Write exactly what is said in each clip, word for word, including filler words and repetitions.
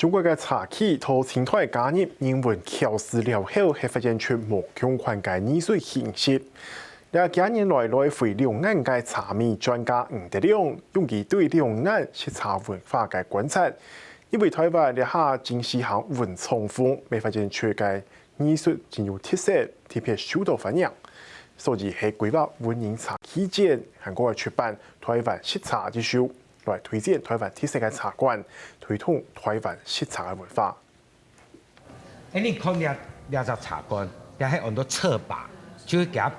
中國个茶器在清代加入人文巧思了後，係發展出無共款个藝術形式。這幾年來，來回兩岸个茶味專家吳德亮，用佢對兩岸食茶文化个觀察，認為台灣這下正時行文創風，乜發展出个藝術真有特色，特別受到歡迎。所以係規劃文人茶器展，還過出版台灣食茶之書，來推薦台灣特色个茶館，推動台灣食茶个文化。哎，你看這，這隻茶館，這係安到側把，就係佢，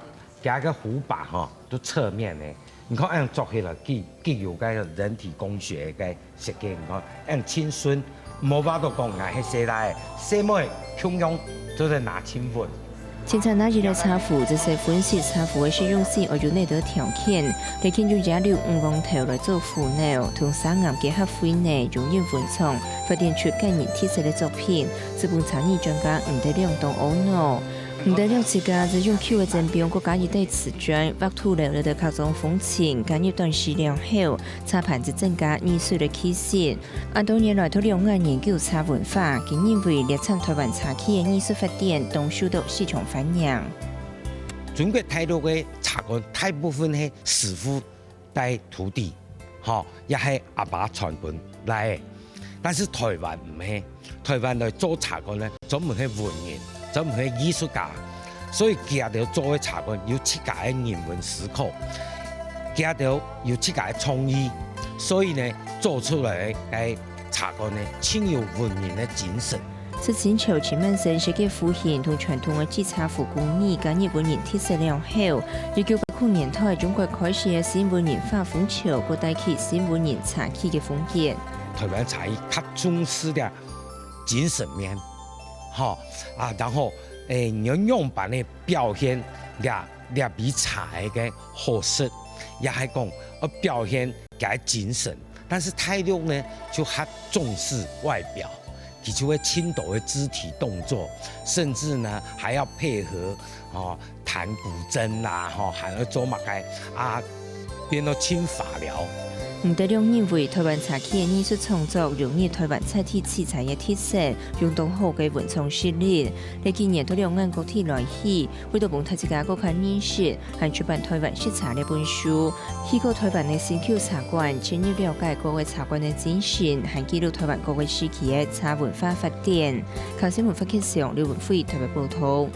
佢个壺把吼，都側面个。你看恁樣做起來，既，既有該人體工學个設計，你看恁樣親身，無法度講𠊎係細倈仔，細妹共樣做得拿親分。清茶拿入來茶壺，就係分析茶壺个實用性，愛有哪兜條件。這件用野柳五黃頭來做壺氈，同砂岩結合灰泥，融入文創，發展出個人特色个作品。 就分茶藝專家吳德亮當懊惱。吳德亮自家就用舊个砧柄，過加一塊瓷磚，畫圖樓樓个客庄風情，加入當時了後，茶盤就增加藝術个氣息。恁多年來，在兩岸研究茶文化，佢認為這場台灣茶器个藝術發展，當受到市場歡迎。中國大陸个茶館大部分係師傅 帶徒弟，吼，也係阿爸傳分倈仔。但是台灣毋係，台灣來做茶館呢，專門係文人，專門係藝術家，所以佢兜做个茶館有自家个人文思考，佢兜有自家个創意，所以呢，做出來个茶館呢，盡有文人个精神。 自清朝徐曼生設計壺形同傳統个製茶壺工藝加入文人特色了後，一九八零年代中國開始个新文人化風潮，過帶起新文人茶器个風格。台灣茶藝較重視个精神面，吼，啊，然後，誒，你愛仰般个表現這，這杯茶个好食，也係講愛表現 个精神。但是大陸呢，就較重視外表，佢就會盡多个肢體動作，甚至呢還要配合，哦，彈古箏啦，吼，還要做麼个啊，變到盡花了。吳德亮認為，台灣茶器个藝術創作融入台灣在地取材个特色，有當好个文創實力。這幾年到兩岸各地來去，為著分大自家更加認識，還出版《台灣食茶》這本書。 去過台灣个新舊茶館，深入了解各个茶館个精神，還記錄台灣各个時期个茶文化發展。客家新聞發現上，劉文輝特別報導。